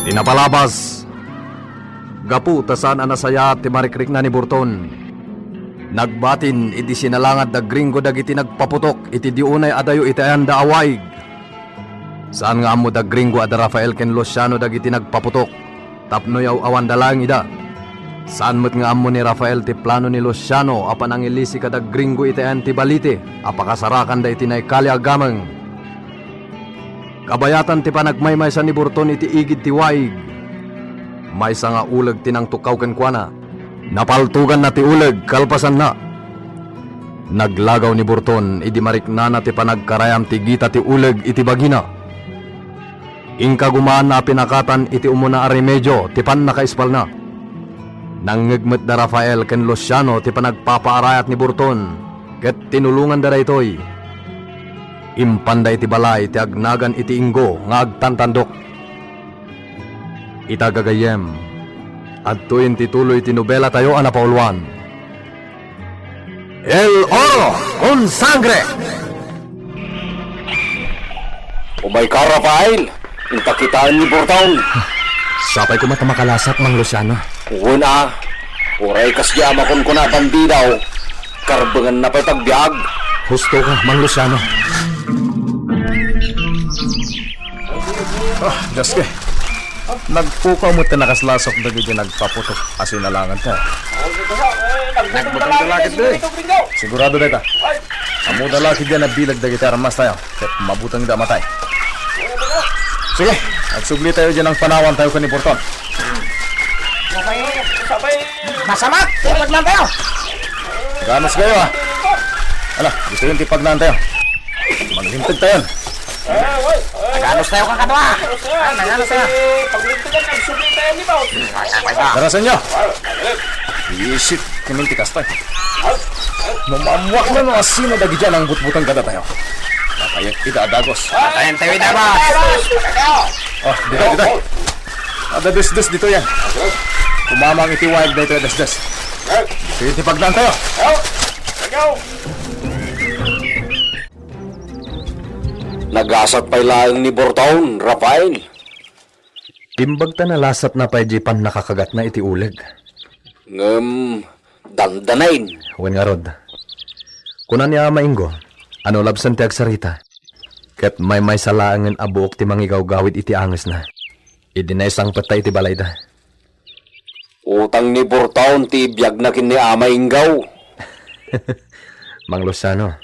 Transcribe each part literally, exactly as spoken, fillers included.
Ti napalabas, gapu ta saan a nasayaat ti marikrikna ni Burton, nagbatin idi sinalangad da Gringo dagiti nagpaputok iti di unay adayo iti ayanda a waig. Saan nga ammo da Gringo a da Rafael ken Luciano dagiti nagpaputok tapno yaw-awanda laeng ida. Saan met nga ammo ni Rafael ti plano ni Luciano a panangilisi kada Gringo iti ayan ti balite a pakasarakanda iti naikali a gameng. Kabayatan ti panagmaymaysa ni Burton iti igid ti waig, maysa nga uleg ti nangtukkaw kenkuana. Napaltoganna ti uleg kalpasanna. Naglagaw ni Burton idi mariknana ti panagkarayam ti gita ti uleg iti bagina. Inkagumaanna a pinakatan iti umuna a remedio ti pannakaispalna. Nangngeg met da Rafael ken Luciano ti panagpapaarayat ni Burton, ket tinulonganda daytoy. Impanda iti balay ti agnagan iti inggo nga agtantandok. Ita gagayyem, adtoyen ti tuloy ti nobelatayo a napauluan. El Oro con Sangre! Umayka, Rafael! Inta kitaen ni Burton! Sapay koma ta makalasat, Mang Luciano. Wen a, uray kasdi a makunkuna a bandidaw, karbengenna pay ti agbiag. Husto ka, Mang Luciano. Ah, Dios ko. Nagpukaw met ti nakaslasok dagiti nagpaputok a sinalangad ta. Nagbutong ti lakid, eh. Sigurado dayta. Ammoda lakid diay nabileg dagiti armastayo, ket mabutengda a matay. Sige, agsublitayo diay nangpanawantayo ken ni Burton. Masamak! Ipagnaantayo! Ganus kayo, ah. Ala, ditoyen ti pagnaantayo. Maglinteg tayon. Naganustayo kakadua. Ah, naganustayo. Darasenyo. Isit, kuminti kastoy. Mamammuakna no asino dagiti a nangbutbuteng kadatayo. Nakayat ida a dagos. Patayen tayo ida, boss. Oh, dita, dita. Adda desdes ditoyen. Kumamang iti waig daytoy a desdes. Ditoyen ti pagnaantayo. Nagasat pay laeng ni Burton, Rafael. Imbag ta nalasatna pay diay pannakakagatna iti uleg. Ngem dandanain. Wen ngarud, kuna ni Ama Ingo a no labsen ti agsarita, ket maymaysa laengen a buok ti mangigawgawid iti angesna idi naisangpetta iti balayda. Utang ni Burton ti ibiagna ken ni Ama Ingo. Mang Luciano.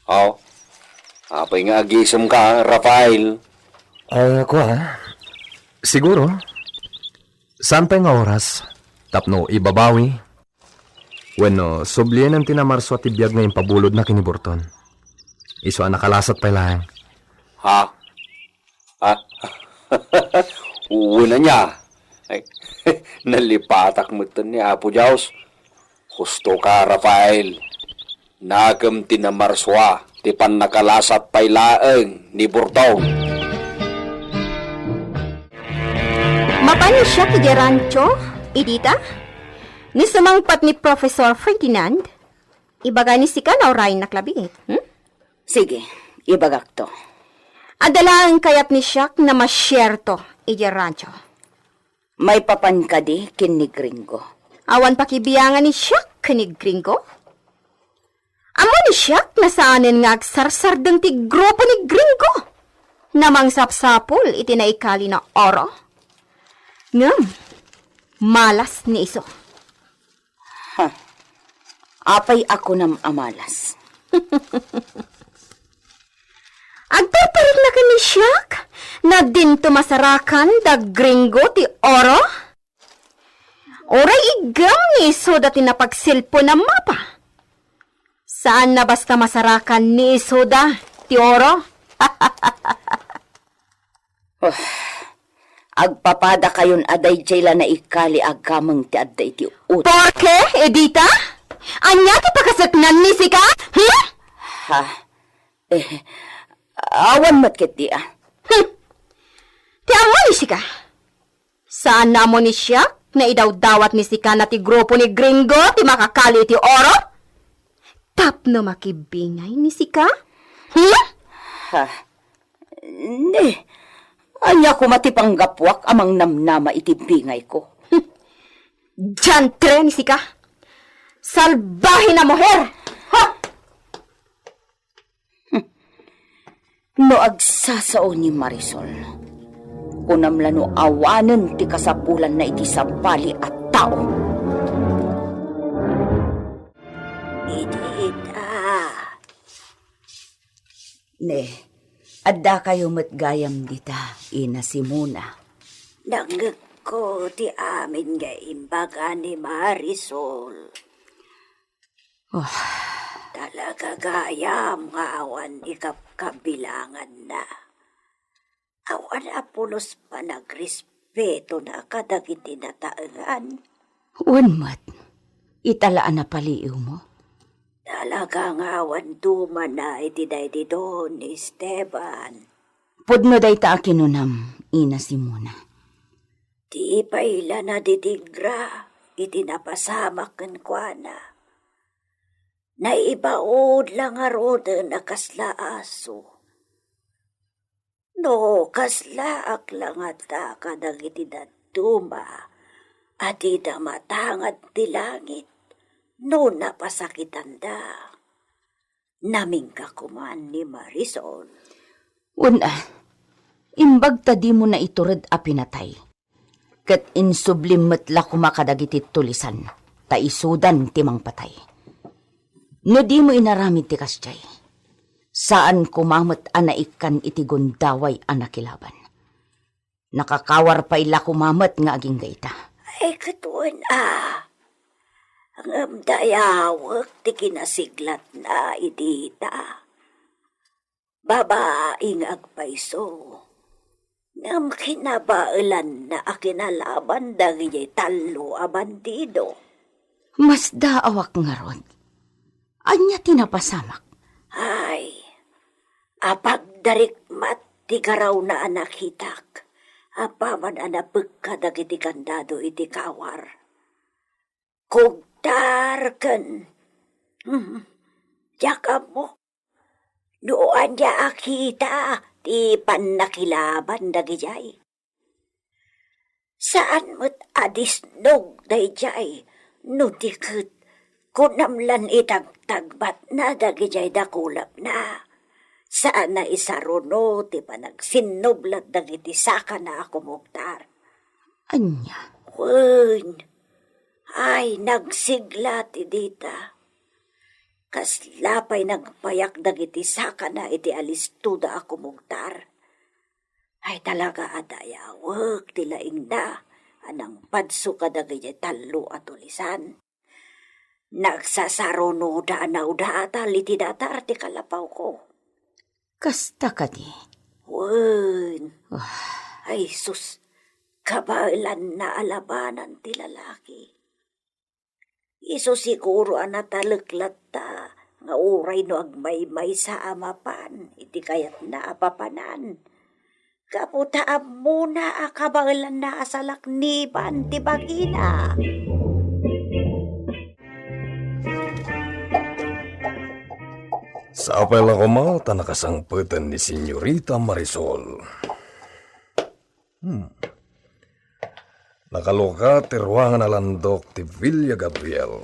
Aw, apay nga agisemka, Rafael? Ah, kua, siguro, saan pay nga oras tapno ibabawi wenno sublienen ti namarsua ti biag nga impabulodna ken ni Burton. Isu a nakalasat pay laeng. Ha? Ah, wen ania? Ay, nalipatak metten ni Apo Dios. Husto ka, Rafael. Nakem ti namarsua ti pannakalasat pay laeng ni Burton. Mapan ni siak idiay rancho, Edita? Ni sumangpet ni Professor Ferdinand, ibaga ni sika no uray naklabiit, hmm? Sige, ibagakto. Adda laeng kayat ni siak nga masierto idiay rancho. Maipapan kadi ken ni Gringo? Awan pakibiangan ni siak ken ni Gringo. Ammo ni siak nga saanen nga agsarsardeng ti grupo ni Gringo nga mangsapsapul iti naikali na oro. Ngem, malas ni isu. Ha? Apay a kunam a malas? Agparparikna ken ni siak nga dinto masarakan da Gringo ti oro? Uray iggem ni isuda ti napagselpon a mapa? Saan a basta masarakan ni isuda ti oro? Oh, agpapadakayon a daydiay la naikali a gameng ti adda iti utek. Porke, Edita? Ania ti pakaseknan ni sika? Hmm? Ha? Eh, awan met ketdi, ah. Hmm. Ti ammo ni sika? Saan a ammo ni siak nga idawdawat ni sika na ti grupo ni Gringo ti makakali iti oro? Tapno makibingay ni sika? Hmm? Ha? Ne, ania koma ti panggapuak a mangnamnama iti bingayko? Diantre ni sika! Salbahe na muher! Ha! No agsasao ni Marisol, kunam la no awanen ti kasapulanna iti sabali a tao. Idi ita. Ne, addakayo met gayam dita, Ina Simona. Nangngegko ti amin nga imbaga ni Marisol. Oh. Talaga gayam nga awan ikapkabilanganna. Awan a pulos panagrespetona kadagiti nataengan. Wen met, ita la a napaliiwmo. Talaga nga awan dumana iti daydi don ni Esteban. Pudno dayta a kinunam, Ina Simona. Di pay la naditigra iti napasamak kenkuana. Naibaud la ngaruden a kasla aso. No, kaslaak la ngata kadagiti dadduma a dida matangad ti langit no napasakitanda. Namingga koman ni Marisol. Wen a, imbag ta dimo naitured a pinatay. Ket insublim met la koma kadagiti tulisan, ta isudan ti mangpatay. No dimo inaramid ti kasdiay, saan koma met a naikkan iti gundaway a nakilaban. Nakakawar pay la koma met nga agingga ita. Ay, ket wen a, ngem dayawek ti kinasiglatna idi ita. Babai nga agpayso, ngem kinabaelanna a kinalaban dagiti tallo a bandido. Masdaawak ngarud. Ania ti napasamak? Ay, apagdarikmat ti garawna a nakitak, apaman a napekka dagiti kandado iti kawar. Kugtar ken, hmm, diak ammo no ania a kita ti pannakilaban dagidiay. Saan met a disnog daydiay no di ket kunam lan itagtagbatna dagidiay dakulapna. Saan a isaruno ti panagsinnublat dagiti sakana a kumugtar. Ania? Wen, ay, nagsigla ti dita. Kasla pay nagpayak dagiti sakana iti alistoda a kumugtar. Ay, talaga a dayawek ti laingna a nangpadso kadagiti tallo a tulisan. Nagsasarunoda a naudatal iti datar ti kalapawko. Kasta kadi? Wen. Ah. Ay, sus, kabaelanna a labanan ti lalaki. Isu siguro a natalek latta nga uray no agmaymaysa a mapan iti kayatna a papanan. Gapu ta ammona a kabaelanna a salakniban ti bagina. Sapay la koma ta nakasangpeten ni Senyorita Marisol. Hmm. Nakalukat ti ruangan a landok ti Villa Gabriel.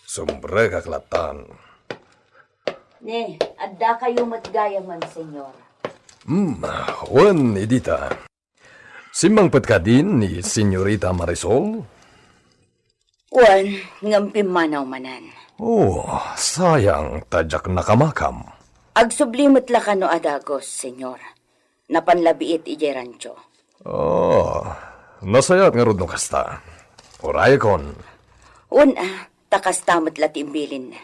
Sumbrekak latan. Ne, addakayo met gayamen, Senyor. Hmm, wen, Edita. Simmangpet kadin ni Senyorita Marisol? Wen, ngem pimmanaw manen. Oh, sayang, ta diak nakamakam. Agsubli met la kano a dagus, Senyor. Napan la biit idiay rancho. Oh, nasayaat ngarud no kasta. Urayekon. Wen a, ta kasta met la ti imbilinna.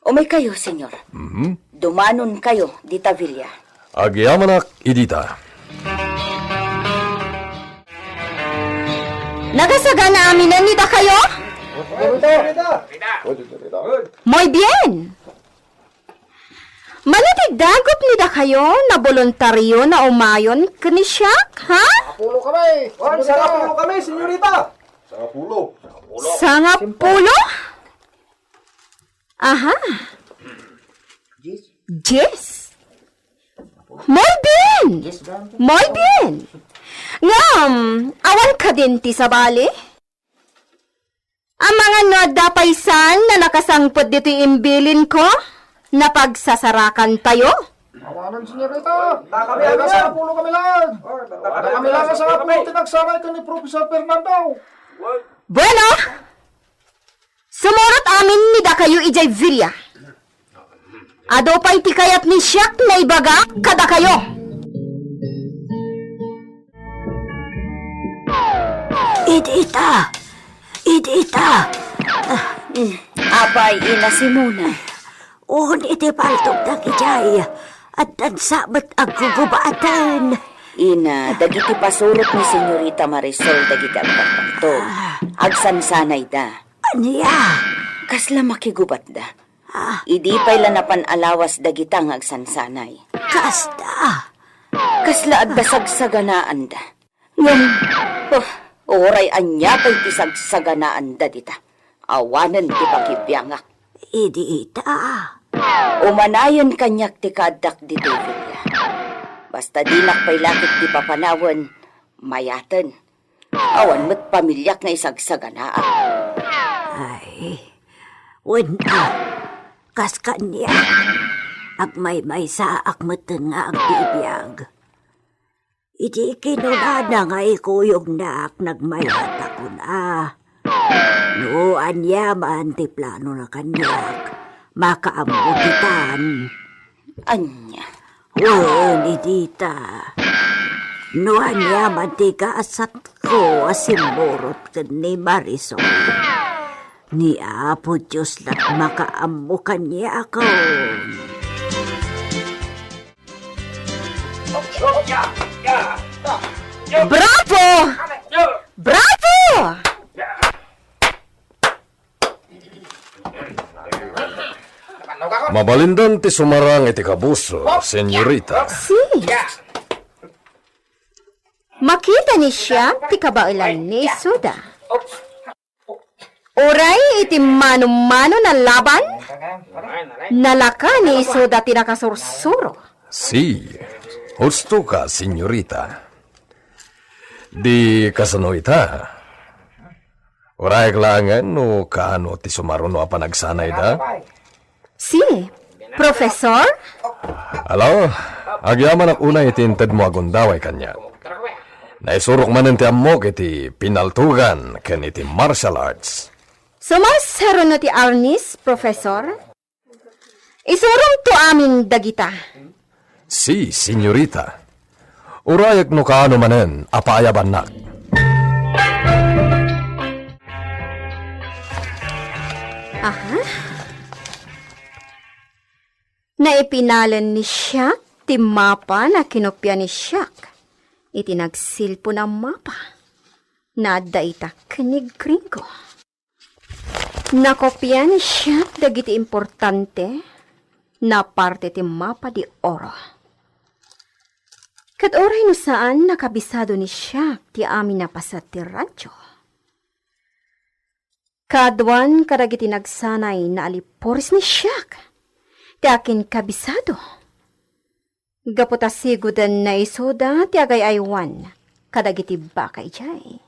Umaykayo, Senyor. Mhm. Dumanonkayo dita villa. Agyamanak, Edita. Nagasagana aminen ni dakayo? Muy bien. Mano ti dagup ni dakayo a boluntario a umayon ken ni siak, ha? Sangapulo kami. Wen, sangapulo kami, senyorita. Sangapulo. Sangapulo? Aha. Dies. Dies? Muy Muy bien. Ngem, awan kadin ti sabali? Amangan no adda pay saan a nakasangpet ditoy imbilinko? Napagsasarakantayo? Awanen, senyorita. Dakami, dakami, dakami lang. Dakami lang a sangapulo ti nagsaray ken ni Professor Fernando. Bueno, sumurot amin ni dakayo idiay villa. Adu pay ti kayat ni Siak nga ibaga kadakayo. Idi ita! Idi ita! Ah, mm. Apay, Ina Simona? Wen, iti paltogda idiay, addan sa met aggugubaatan. Ina, dagiti pasurot ni Senyorita Marisol dagiti agpagpagto. Ah. Agsansanayda. Ania? Kasla makigubatda. Ah. Idi pay la napan a lawas dagita nga agsansanay. Kasta. Kasla adda sagsaganaanda. Ngem, oh, uray ania pay ti sagsaganaanda dita, awanen ti pakibiangak. Idi ita. Umanayen kaniak ti kaaddak ditoy villa. Basta dinak pay la ketdi papanawen, mayaten. Awan met pamiliak nga isagsaganaak. Ay, wen a, kas kaniak, agmaymaysaak metten nga agbibiag. Idi kinunana nga ikuyognak, nagmayat a kuna, no aniaman ti planona kaniak, makaammo ditan. Ania? Wen, idi ita. No aniaman ti gasatko a simmurot ken ni Marisol, ni Apo Dios la't makaammo kaniakon. Bravo! Bravo! Mabalindan ti sumarang iti kabuso, senyorita. Si. Makita ni Siak ti kabaelan ni Isoda. Uray iti mano-mano a laban, nalaka ni Isoda ti nakasursuro. Si, husto ka, senyorita. Di kasano ita? Urayek laengen no kaano ti sumaruno a panagsanayda? Si, Professor? Hello, agyamanak unay iti intedmo a gundaway kaniak. Naisurok manen ti ammok iti pinaltugan ken iti martial arts. Sumarsaruno ti arnis, Professor? Isurongto amin dagita. Si, senyorita. Urayek no kaano manen a paayabannak. Aha. Naipinalen ni Siak ti mapa a kinopia ni Siak iti nagsilpo a mapa. Naadda ita ken ni Gringo. Nakopia ni Siak dagiti importante a parte ti mapa di oro. Ket uray no saan, nakabisado ni Siak ti amin a paset ti radio. Kaaduan kadagiti nagsanay, naalipuris ni Siak ti akinkabisado. Gapu ta sigoden ni Isoda ti agay-aywan kadagiti baka idiay.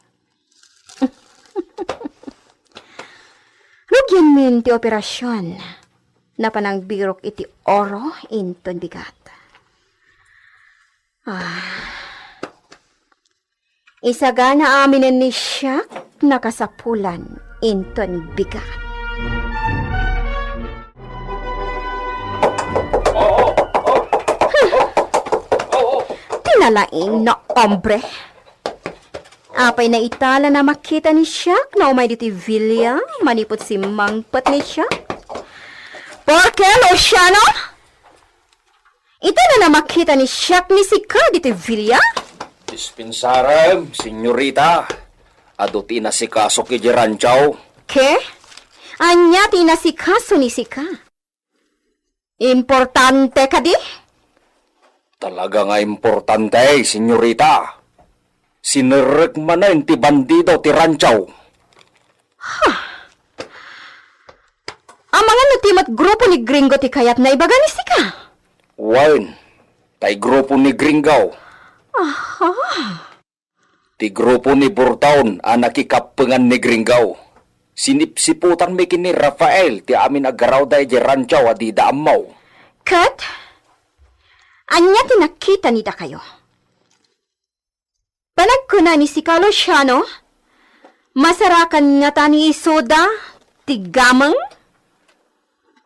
Rugianmin ti operasion a panangbirok iti oro inton bigat. Ah. Isagana aminen ni Siak a kasapulan inton bigat. Ti nalaing a hombre. Apay naitalan a makita ni Siak a umay ditoy villa manipud simmangpet ni Siak? Porke, Luciano? Ita a makita ni Siak ni sika ditoy villa? Dispensarem, senyorita. Adu ti inasikasok idiay rancho. Ke? Ania ti inasikaso ni sika? Importante kadi? Talaga nga importante, senyorita. Sinerrek manen ti bandido ti rancho. Ha? Amangan no ti met grupo ni Gringo ti kayatna ibaga ni sika? Wen, tay grupo ni Gringo. Aha. Ti grupo ni Burton a nakikappengan ni Gringo. Sinipsiputanmi ken ni Rafael ti amin a garawda idiay rancho a dida ammo. Ket, ania ti nakita ni dakayo? Panagkuna ni sika, Luciano, masarakan ngata ni isuda ti gameng?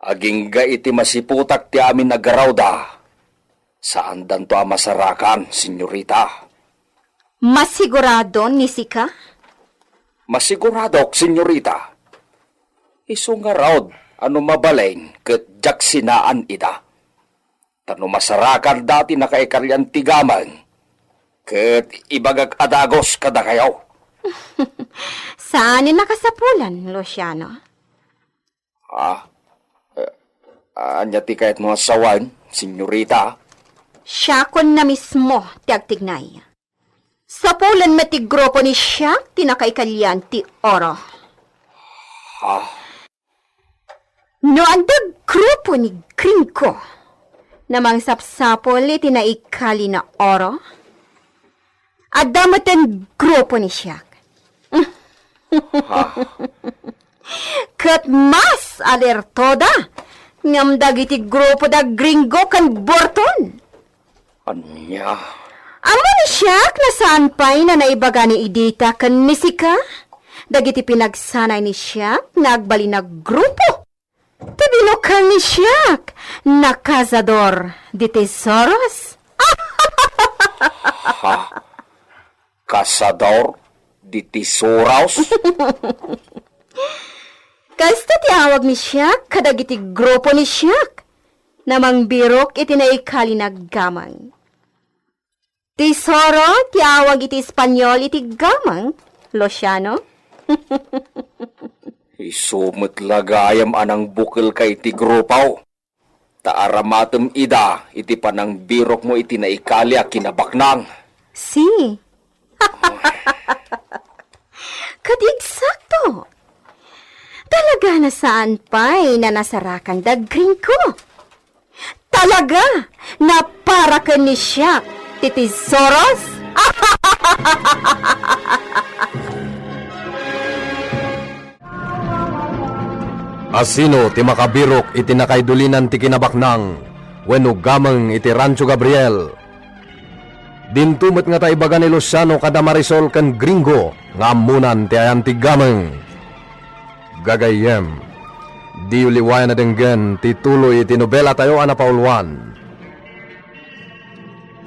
Agingga iti masiputak ti amin a garawda, saandanto a masarakan, senyorita. Masigurado ni sika? Masiguradok, senyorita. Isu ngarud a no mabalin ket diak sinaan ida. Ta no masarakan dati nakaikalian ti gameng, ket ibagak a dagus kadakayo. Saan a nakasapulan, Luciano. Ah, eh, ania ti kayatmo a sawen, senyorita? Siakon na mismo ti agtignay. Sapulen met ti grupo ni Siak ti nakaikalian ti oro. Ha? No adda grupo ni Gringo a mangsapsapul iti naikali a oro, adda metten grupo ni Siak. Ha? Ket mas alertoda ngem dagiti grupo da Gringo ken Burton. Ania? Ammo ni Siak a saan pay a naibaga ni Edita ken ni sika dagiti pinagsanay ni Siak nga agbalin a grupo. Ti binukal ni Siak a Cazador de Tesoros. Ha? Cazador de Tesoros? Kasta ti awag ni Siak kadagiti grupo ni Siak a mangbirok iti naikali a gameng. Tesoro ti awag iti Espanyol iti gameng, Luciano. Isu met la gayam a nangbukelka iti grupo. Ta aramatem ida iti panangbirokmo iti naikali a kinabaknang. Si. Ket eksakto. Talaga a saan pay a nasarakan da Gringo. Talaga a para ken ni Siak ti Tesoros. Asino ti makabirok iti nakaidulinan ti kinabaknang wenno gameng iti Rancho Gabriel? Dinto met ngata ibaga ni Luciano kada Marisol ken Gringo nga ammonan ti ayan ti gameng. Gagayyem, diyo liwayan a denggen ti tuloy iti nobelatayo a napauluan,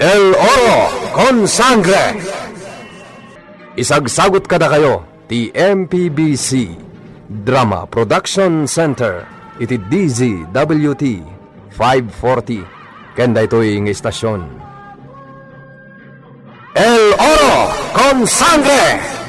El Oro con Sangre. Isagsagut kadakayo ti M P B C Drama Production Center iti D Z W T five forty ken daytoy nga istasyon. El Oro con Sangre!